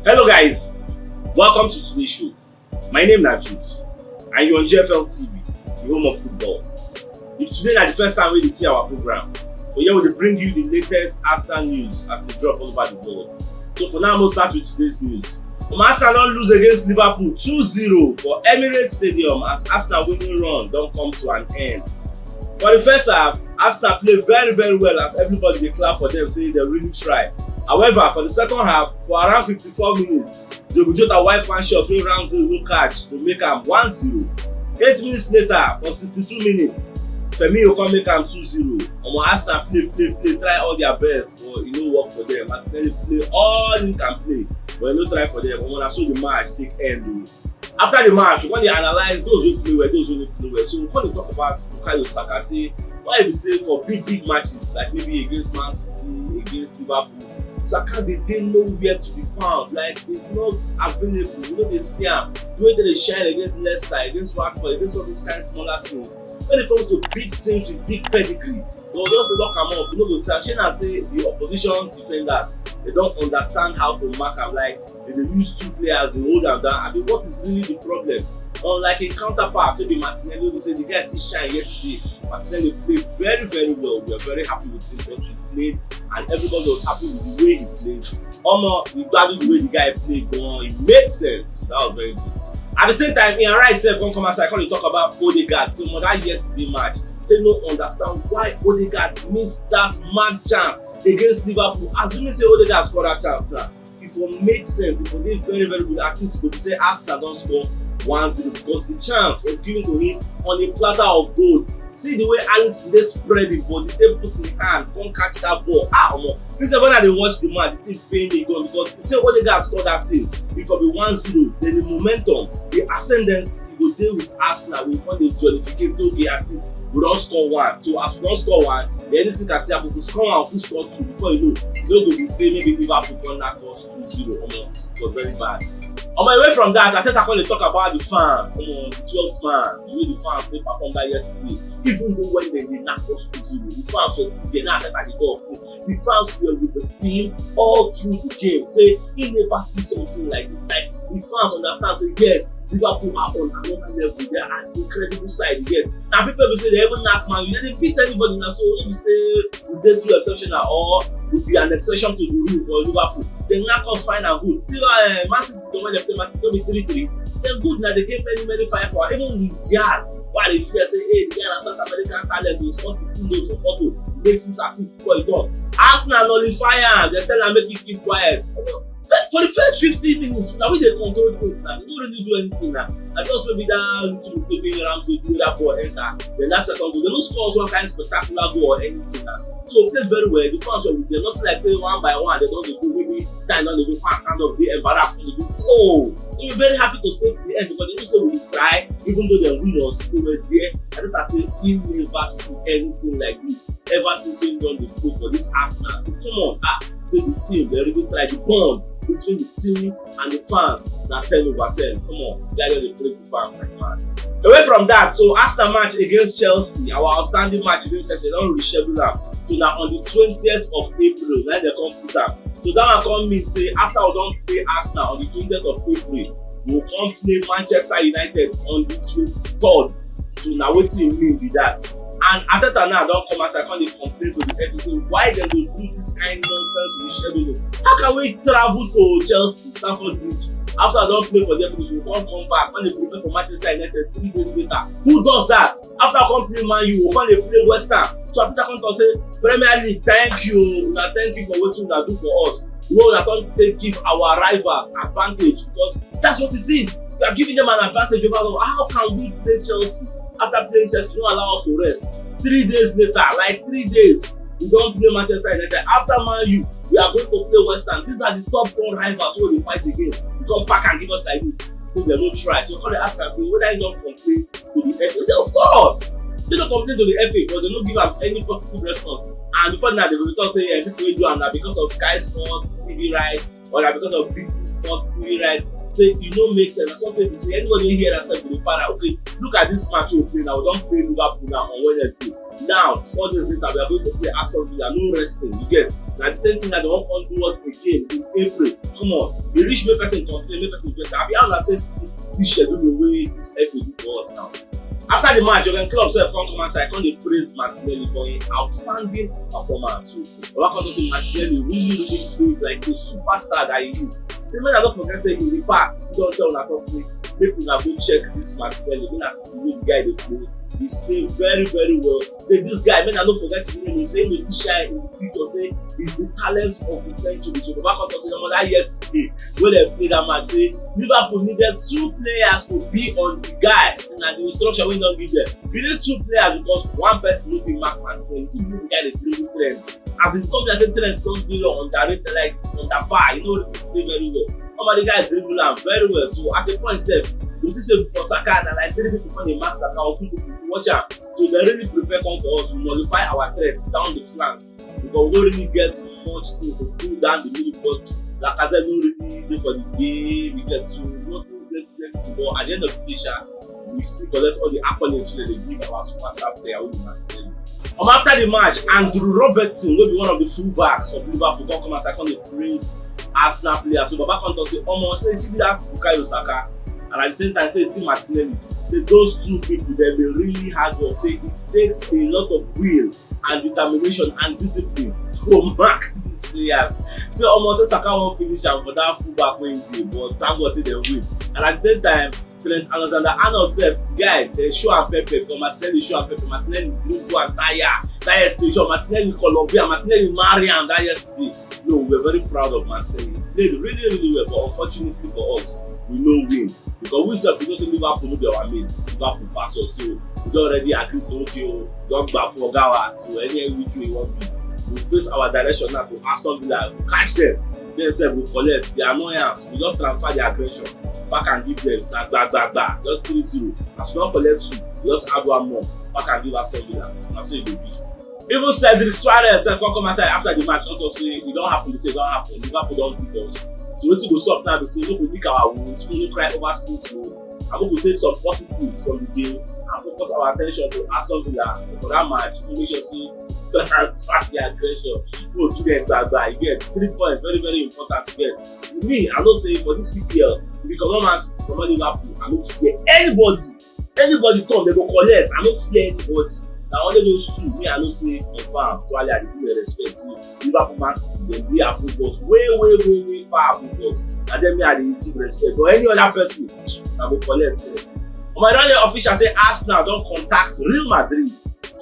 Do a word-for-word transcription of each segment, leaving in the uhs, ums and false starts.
Hello guys, welcome to today's show. My name na Jules and you're on G F L T V, the home of football. If today na the first time wey you dey see our program, for here we dey bring you the latest Arsenal news as e dey drop all over the world. So for now, we'll start with today's news. Um, Arsenal don lose against Liverpool two zero for Emirates Stadium as Arsenal winning run don come to an end. For the first half, Arsenal play very very well as everybody dey clap for them, say they really try. However, for the second half, for around fifty-four minutes, Diogo Jota wipe one shot wey Ramsey no catch to make am one zero. Eight minutes later, for sixty-two minutes, Firmino come make am two zero. Omo, Arsenal play play play, try all their best, but e no work for them. Martinelli play all he can play, but e no try for them. Omo, na so the match take end o. After the match, when they analyze those who play well, those who no play well, so we come dey talk about Bukayo Saka, say why we say for big big matches like maybe against Man City, against Liverpool, Saka dey dey nowhere to be found. Like, he's not available. We no dey see am. The way they dey shine against Leicester, against Watford, against all those kind of smaller teams. When it comes to big teams with big pedigree, they go just lock am up. You no go see am. Shey na say the opposition defenders, they don't understand how to mark am. Like, they dey use two players, they hold am down. I mean, what is really the problem? Unlike a counterpart, wey be Martinelli, wey be say the guy still shine yesterday. Martinelli played very very well. We are very happy with him because he played and everybody was happy with the way he played. Omo, we gbadun the way the guy played gan. It made sense. That was very good. At the same time, Ian Wright sef come come outside, come dey talk about Odegaard. Say, omo, that yesterday match, say no understand why Odegaard miss that mad chance against Liverpool. Assuming say Odegaard score that chance now, e for make sense. E for dey very very good. At least e go be say Arsenal don score one zero because the chance was given to him on a platter of gold. See the way Alisson dey spread him body, take put him hand, come catch that ball. Ah, omo. Me sef, when I dey watch the match, the thing pain me gan because if say Odegaard score that thing, e for be one zero, then the momentum, the ascendancy, e go dey with Arsenal. We come dey jollificate, say, okay, at least we don score one. So as we don score one, then anything can still happen. We score one, we score two. Before you know, e no go be say maybe Liverpool come knack us two zero. Omo, it was very bad. Omo, away from that, Arteta come dey talk about the fans. Omo, the twelfth man, the way the fans dey perform that yesterday. Even though when dem dey knack us two zero, the fans were still there. Now Arteta dey talk say the fans were with the team all through the game. Say he never see something like this. Like, the fans understand say yes, Liverpool are on another level. They are an incredible side again. Now people be say they even knack Man U, they dey beat anybody. Now so when we say we dey too exceptional or we be an exception to the rule for Liverpool, they knack us fine and good. Liverpool, uh, Man City, when they play Man City, no be three three. Then good now they get many many firepower. Even Luis Diaz, why they feel say, hey, the guy na South American talent, he score sixteen goals for Porto, make six assists before he come. Arsenal nullify am. They tell am make he keep quiet. For the first fifty minutes, now we dey control things now. We no really do anything now. I just maybe that little mistake wey Ramsey do, that ball enter. Then that second goal, they no score us one kind spectacular goal or anything now. So we played very well. The fans were with them. Nothing like say one by one, they don dey go. Maybe time don dey go, fans stand up, dey embarrassed. They go, oh, we were very happy to stay to the end because they know say we dey try, even though they win us, we were there. I think I say we never see anything like this ever since we don dey play for this Arsenal. So come on, ah, say the team, they really try. The bond between the team and the fans na ten over ten. Come on, guys, just dey praise the fans like man. Away from that, so Arsenal match against Chelsea, our outstanding match against Chelsea, they don reschedule am. So na on the twentieth of April, na they come put am. So that one come mean say after we don play Arsenal on the twentieth of April, we go come play Manchester United on the twenty-third. So na wetin e mean be that. And Arteta now don come outside, come dey complain to the F A say why dem dey do this kind nonsense rescheduling. How can we travel to Chelsea, Stamford Bridge, after I don play for there finish, we come come back, come dey prepare for Manchester United three days later? Who does that? After I come play Man U, we come dey play West Ham. So Arteta come talk say Premier League, thank you, una thank you for wetin una do for us. We una come take give our rivals advantage because that's what it is. You are giving them an advantage over us. How can we play Chelsea? After playing Chelsea, no allow us to rest. Three days later, like three days, we don play Manchester United. After Man U, we are going to play West Ham. These are the top four rivals wey dey fight again. You come pack and give us like this. Say dem no try. So come dey ask am say whether he don complain to the F A. He say of course. They don complain to the F A, but they no give am any positive response. And before now, they go talk say, yeah, people wey do am na because of Sky Sports, T V right, or na because of B T Sports, T V right. Say e no make sense. Na something be say anybody wey hear that stuff go dey para. Okay, look at this match wey we play now. We don play Liverpool now on Wednesday. Now, four days later, we are going to play Aston Villa. No resting, you get. Na the same thing that they wan come do us again in April. Come on, e reach make person complain, make person vex. Abi how una take see this schedule wey this F A do for us now? After the match, Jurgen Klopp sef come come outside, come dey praise Martinelli for im outstanding performance. So Baba come talk say Martinelli really really play like a superstar that he is. Say make I no forget say in the past, he don tell una talk say make una go check this Martinelli, make una see the way the guy dey play. He's playing very very well. Say this guy, make I no forget his name. Say he still shine in the picture. Say he's the talent of the century. So Baba come talk say, omo, that yesterday wey dem play that match, say Liverpool needed two players to be on the guy. Say na the instruction wey he don give them. We need two players because one person no fit mark Martinelli. See the guy dey dribble Trent. As in, come there say Trent don dey underrated, like, under par. He no really play very well. Omo, the guy dribble am very well. So at the point sef, you see say for Saka, na like three people come dey mark Saka or two people to watch am. So they really prepare come for us. We nullify our threats down the flanks because we don't really get much thing to pull down the middle because Lacazette no really dey for the game. We get to nothing, get plenty. But at the end of the day, sha, we still collect all the accolades wey dem give our superstar player wey be Martinelli. Um, after the match, Andrew Robertson, wey be one of the fullbacks of Liverpool, come come outside, come dey praise Arsenal players. So Baba come talk say, omo, say see that Bukayo Saka, and at the same time say see Martinelli. Say those two people, dem dey really hard work. Say it takes a lot of will and determination and discipline to mark these players. Say omo, say Saka wan finish am for that fullback wey he dey, but thank God say dem win. And at the same time, Trent Alexander-Arnold sef, guy, dem show am pepper, but Martinelli show am pepper. Martinelli dribble am tire that yesterday. Sure, Martinelli Colombia, Martinelli marry am that yesterday. No, we were very proud of Martinelli. He played really really well, but unfortunately for us, we no win because we sef, we know say Liverpool no be our mates. Liverpool pass us, so we don already agree say okay o, don gba for Gawa. So any which way e wan be, we face our direction now to Aston Villa, we catch them. Then sef we collect the annoyance, we just transfer the aggression, pack am give them, na gba gba gba, just three zero. As we don collect two, we just add one more, pack am give Aston Villa. Na so e go be. Even Cedric Soares sef come come outside after the match, come talk say e don happen, say e don happen, Liverpool don beat us. So wetin go sup now be say make we lick our wounds, make we no cry over spilt wound, and make we take some positives from the game and focus our attention to Aston Villa. So for that match, make we make sure say we transfer the aggression, make we give them gbagba. You get, three points, very very important. You get, me, I know say for this P P L, if you comot Man City, comot Liverpool, I no fear anybody. Anybody come, dem go collect. I no fear anybody. Na only those two, me, I know say confirm. So I dey give them respect. See, Liverpool, Man City, dem dey above us, way way way way far above us. Na dem me I dey give respect. But any other person, I go collect sef. Omo, e don dey official say Arsenal don contact Real Madrid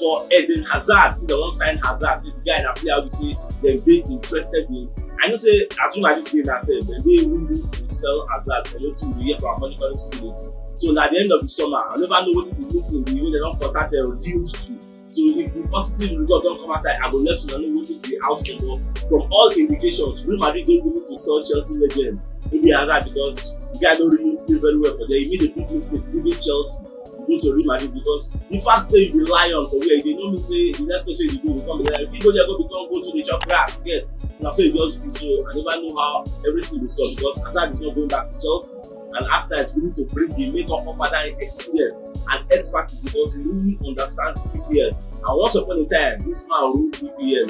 for Eden Hazard. Say dem wan sign Hazard. Say the guy na player wey be say dem dey interested in. I know say as Real Madrid dey now sef, dem dey willing to sell Hazard for wetin we hear from our monitoring spirit. So na the end of the summer, I never know wetin the meeting be wey dem don contact dem or deal to. So if the positive result don come outside, I go let una know wetin be the outcome. But from all indications, Real Madrid dey willing to sell Chelsea legend Eden Hazard because the guy no really play very well for there. He made a big mistake leaving Chelsea to go to Real Madrid because the fact say you be lion for where you dey no mean say the next person you go become the lion. If you go there go become go to the chop grass, yeah, na so e just be. So I never know how everything go solve because Hazard is not going back to Chelsea. And Arsenal is willing to bring him, make up for that experience and expertise because he really understands the P P L. And once upon a time, this man ruled P P L,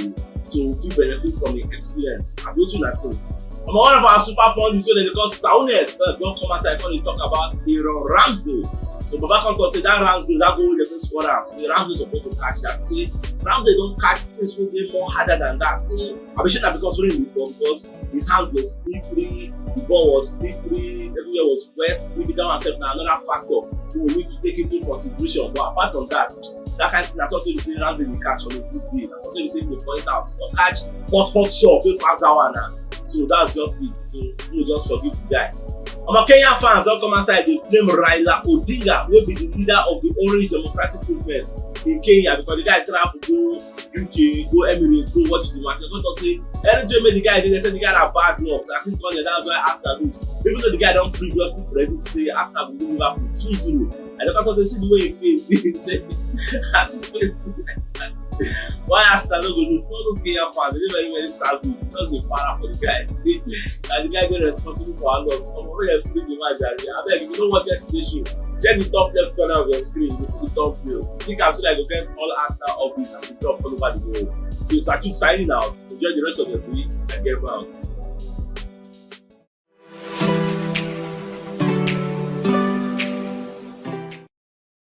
so we fit benefit from him experience. I go to that thing. Omo, one of our super pundits wey dem dey call Soundness sef don come outside come dey talk about Aaron Ramsdale. So Baba come talk say that Ramsdale, that goal wey dem fit score am, say Ramsdale suppose to catch that. Say Ramsdale don catch things wey dey more harder than that. Say abi shey na because rain dey fall, because his hands were slippery, the ball was slippery, everywhere was wet. Maybe that one sef na another factor wey we need to take into consideration. But apart from that, that kind thing na something wey be say Ramsdale dey catch on a good day. Na something wey be say you go point out. Don catch hot hot shot wey pass that one na. So that's just it. So you just forgive the guy. Omo, Kenyan fans don come outside dey blame Raila Odinga, wey be the leader of the Orange Democratic Movement in Kenya, because the guy travel go U K, go Emirates, go watch the match. Dem come talk say anything wey make the guy dey, dem say the guy na bad luck. So I think that's why Arsenal lose. Even though the guy don previously predict say Arsenal go win Liverpool two zero. And dem come talk say see the way he face, say as he face. Why Arsenal no go lose? All those Kenyan fans, dem dey very very savage. Just dey para for the guys. And the guy dey responsible for a lot. Omo, make dem free the man jare. Abeg, if you no watch yesterday show, Check the top left corner of your screen, you see the thumbnail. Click am so that you go get all Arsenal updates as we drop all over the world. So Sachuk signing out. Enjoy the rest of your day and get out.